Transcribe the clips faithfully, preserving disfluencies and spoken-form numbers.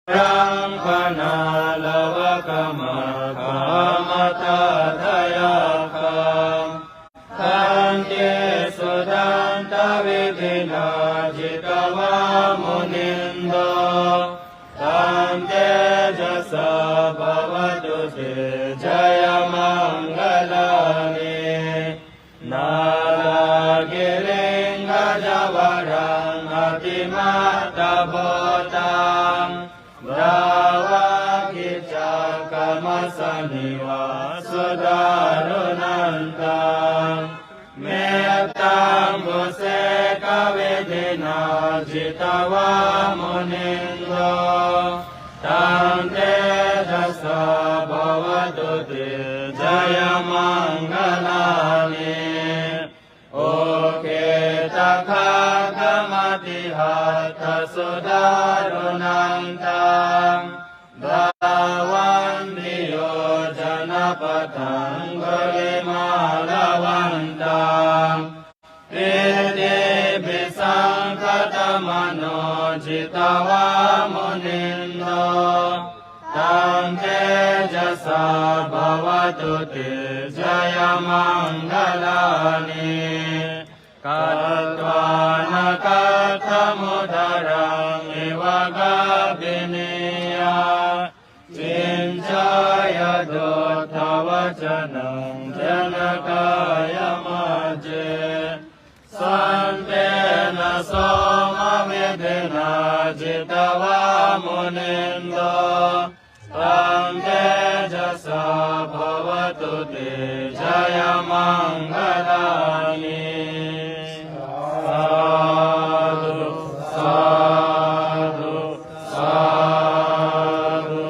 Raṃ panāḷavakamakkhamathaddhayakkhaṃ, khantīsudantavidhinā jitavā munindo, taṃ tejasā bhavatu te jayamaṅgalāni. Nāḷāgiriṃ gajavaraṃ atimattabhūtaṃ, dāvaggicakkamasanīva sudāruṇantaṃ, mettambusekavidhinā jitavā munindo, taṃ tejasā bhavatu te jayamaṅgalāni. Ukkhittakhaggamatihatthasudāruṇantaṃ, dhāvantiyojanapathaṅgulimālavantaṃ, iddhībhisaṅkhatamano jitavā munindo, taṃ tejasā bhavatu te jayamaṅgalāni. Katvāna kaṭṭhamudaraṃ iva gabbhinīyā, ciñcāya duṭṭhavacanaṃ janakāyamajjhe, santena somavidhinā jitavā munindo, taṃ tejasā bhavatu te jayamaṅgalāni. Sādhu, sādhu, sādhu.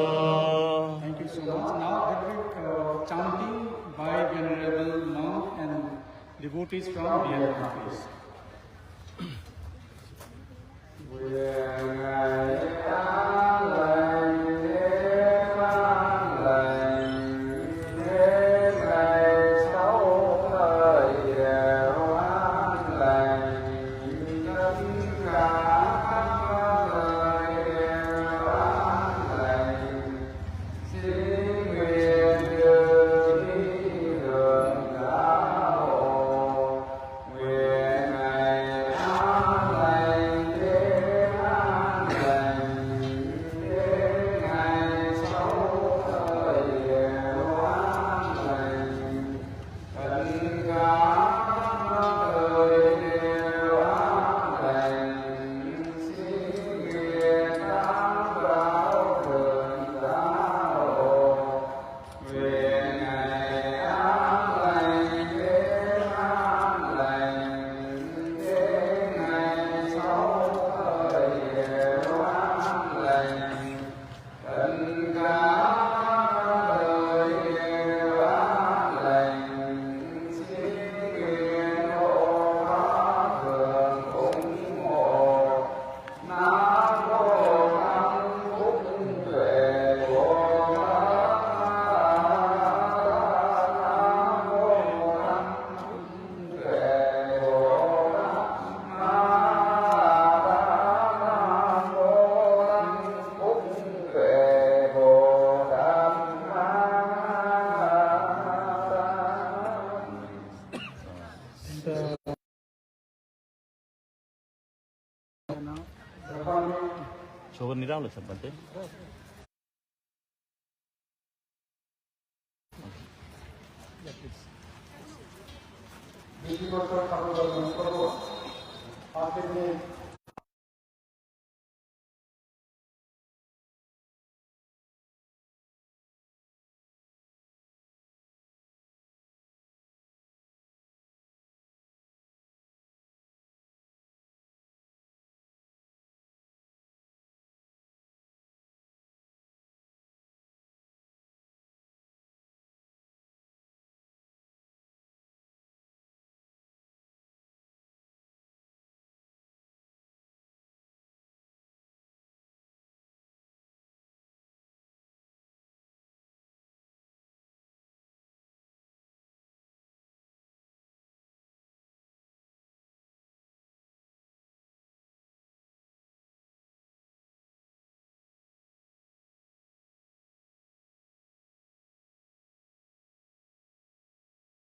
Thank you so much. Now, a quick, uh, chanting by venerable monk and devotees from Bihaar countries. Sobo nira olo sabante. বিধিবদ্ধ ঠাকুর দর্শন করব। আজকের দিনে